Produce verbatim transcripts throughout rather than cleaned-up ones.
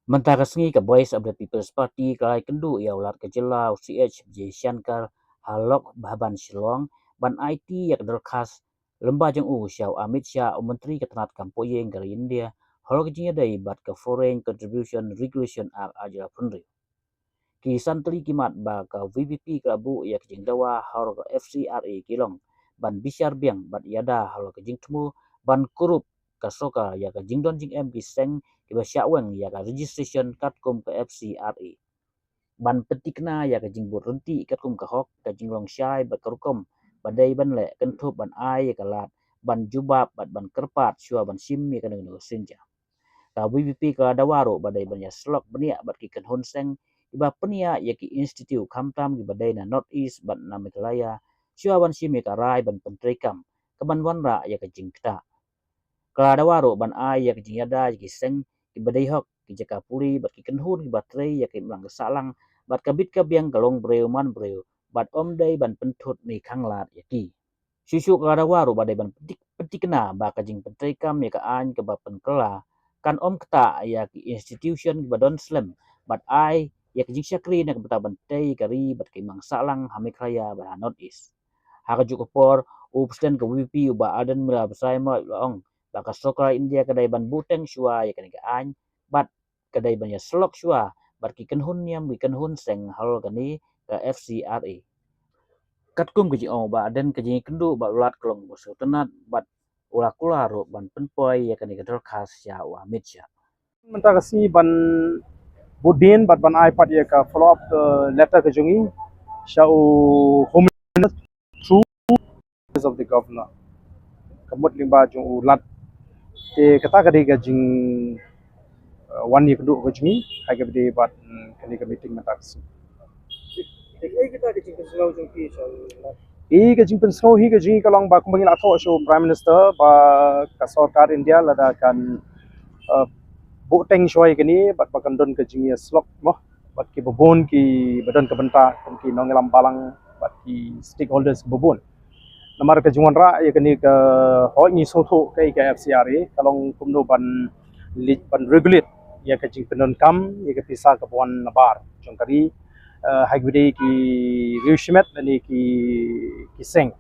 Mynta ka sngi ka Voice of the People's Party ka la ïakynduh ïa u Lat ka jylla u C H Vijayashankar ha Lok Bhavan Shillong ban aiti ïa ka dorkhas lem bad jong u sha u Amit Shah, u Myntri ka tnad kam poh ïing ka ri India, halor ka jingïadei bad ka Foreign Contribution Regulation Act ar hajar arphew hynriew. Ki san tylli ki mat ba ka V P P ka la buh ïa ka jingdawa halor ka F C R A ki long ban bishar biang bad ïada halor ka jingthmu ban kurup ka sorkar ïa ka jingdon jingem ki seng kiba shah weng ïa ka registration katkum ka F C R A, ban pyntikna ïa ka jingbud rynti katkum ka hok, ka jinglong shai bad ka rukom ba dei ban leh kynthup ban ai ïa ka lad ban jubab bad ban kyrpad shuwa ban shim ïa kano kano ka sienjam. Ka V P P ka la dawa ruh ba dei ban ïasyllok bniah bad ki kynhun seng kiba pynïaid ïa ki institute, khamtam kiba dei na North East bad na Meghalaya, shuwa ban shim ïa ka rai ban pyntreikam ka ban wanrah ïa ka jingktah. Ka la dawa ruh ban ai ïa ka jingïada ïa ki seng kiba dei hok, ki jaka pule bad ki kynhun kiba trei ïa ka imlang ka sahlang bad ka bit ka biang, ka long briew man briew, bad ym dei ban pynthut ne khanglad ïa ki. Shuh shuh ka la dawa ruh ba dei ban pyntik-, pyntikna ba ka jingpyntreikam ïa ka aiñ kaba pynkylla kan ym ktah ïa ki institution kiba don slem bad ai ïa ka jingshakri na ka bynta ban tei ïa ka ri bad ka imlang sahlang ha Meghalaya bad ha North East. Ha kajuh ka por, u President ka V P P u Bah Ardent Miller Basaiawmoit u la ong ba ka sorkar India ka dei ban buhteng shuwa ïa kane ka aiñ bad ka dei ban ïasyllok shuwa bad ki kynhun niam, ki kynhun seng halor kane ka F C R A. Katkum ka jingong u Bah Ardent, ka jingïakynduh bad u Lat ka long kaba sngewtynnat bad u la kular ruh ban pynpoi ïa kane ka dorkhas sha u Amit Shah. Mynta ka sngi ban bud dien bad ban ai pat ïa ka follow up, eh, letter ka jong ngi sha u Home Minister through office of the governor. Ka mut lyngba jong u Lat. Te kata ka dei ka jing, eh, wan ïakynduh ka jong ngi ha kaba ïadei bad, mm, kane ka meeting mynta ka sngi. Te kaei kata ka jingpynsngew jong phi sha u Lat? Ïa ka jingpynsngew hi ka jong ngi ka long ba kumba ngi la thoh sha u Prime Minister ba ka sorkar India lada kan, eh, buhteng shuwa ïa kane bad ba kan don ka jingïasyllok mo bad kiba bun kiba don ka bynta kum ki nongïalam balang bad ki stakeholders kiba bun. Namar ka jingwanrah ïa kane ka, hooid ngi sngewthuh kaei ka F C R A, ka long kumno ban leit ban regulate ïa ka jingpyndonkam ïa ka pisa kaba wan nabar jong ka ri, eh, ha kaba ïadei ki riew shimet lane ki, ki seng.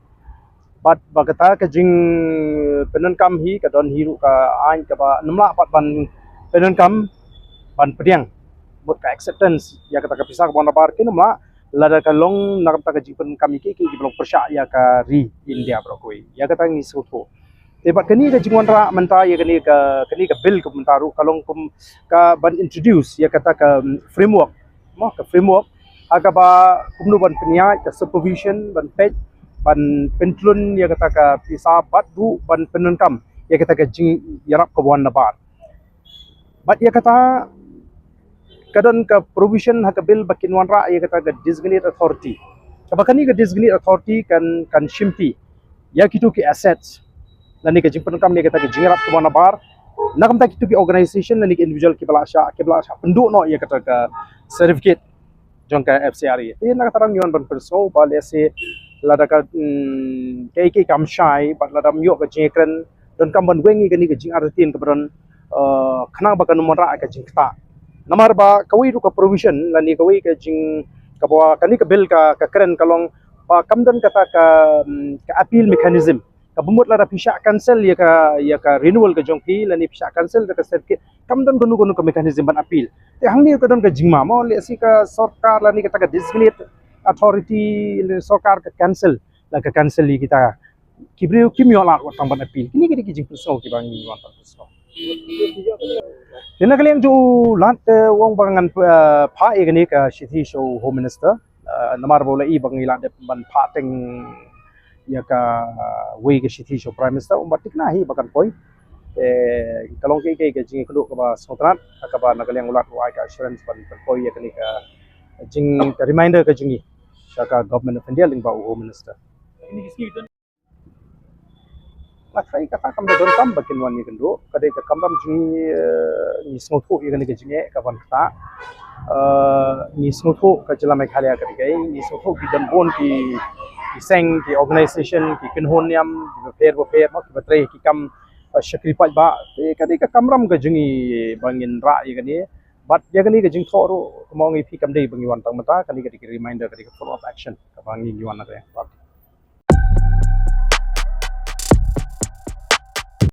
Bad ba kata ka jingpyndonkam hi ka don hi ruh ka aiñ kaba ym lah pat ban pyndonkam ban pdiang mut ka acceptance ïa kata ka pisa kaba wan nabar, kin ym lah lada ka long na ka bynta ka jingpyndonkam ïa kiei kiei kiba long pyrshah ïa ka ri India baroh kawei. Ïa kata ngi sngewthuh. Te bad kane ka jingwanrah mynta ïa kane ka, kane ka bill ka mynta ruh ka long kum ka ban introduce ïa kata ka, mm, framework. Mo, ka framework ha kaba kumno ban pynïaid, ka supervision, ban peit, ban pynthlun ïa kata ka pisa bad ruh ban pyndonkam ïa kata ka jingïarap kaba wan nabar. Bad ïa kata ka don ka provision ha ka bill ba kin wanrah ïa kata ka designated authority. Kaba kane ka designated authority kan, kan shimti ïa kito ki assets lane ka jingpyndonkam ïa kata ka jingïarap kaba wan nabar na ka bynta kito ki organization lane ki individual kiba la shah, kiba la shah pynduh noh ïa kata ka certificate jong ka F C R A. Te na kata ruh ngi wan ban pynsngew ba lehse lada ka, mm, kaei kaei kam shai bad lada ym ïoh ka jingïakren, donkam ban weng ïa kane ka jingartatien kaba don, eh, khnang ba kan ym wanrah ka jingktah. Namar ba kawei ruh ka provision lane kawei ka jing, kaba kane ka bill ka, ka kren ka long ba kam don kata ka, mm, ka appeal mechanism. Kaba mut lada phi shah cancel ïa ka, ïa ka renewal ka jong phi lane phi shah cancel da ka certificate, kam don kano kano ka mechanism ban appeal. Te hangne ka don ka jingma mo, lehse ka sorkar lane kata ka designated authority lane sorkar ka cancel, la ka cancel ïa kita. Ki briew kim ïoh lad wat tang ban appeal. Kine ki dei ki jingpynsngew kiba ngi wan ban pynsngew. Te na ka liang jong u Lat, eh, u ong ba ngan, eh, phah ïa kane ka shithi sha u Home Minister. Eh, namar ba u la ïohi ba ngi la dep ban phah teng ïa kawei ka shithi sha u Prime Minister, um, bad thikna hi ba kan poi. Te ka long kaei kaei ka jingïakynduh kaba sngewtynnat, kaba na ka liang u Lat u ai ka assurance ban, ban poi ïa kane ka jing, ka reminder ka jong ngi sha ka Government of India lyngba u Home Minister. Nga tharai kata kam da donkam ba kin wan ïakynduh, ka dei ka kamram jong ngi, eh, ngi sngewthuh ïa kane ka jingeh ka ban ktah. Eh, ngi sngewthuh ka jylla Meghalaya ka dei kaei, ngi sngewthuh ki don bun ki, ki seng, ki organisation, ki kynhun niam kiba pher ba pher, ki ba trei ki kam shakri paidbah. Te kane ka kamram ka jong ngi ba ngin rah ïa kane. Bad ïa kane ka jingthoh ruh kumno ngi phi kam dei ba ngi wan tang mynta, kane ka dei ka reminder, ka dei ka follow up action kaba ngi ngi wan na ka.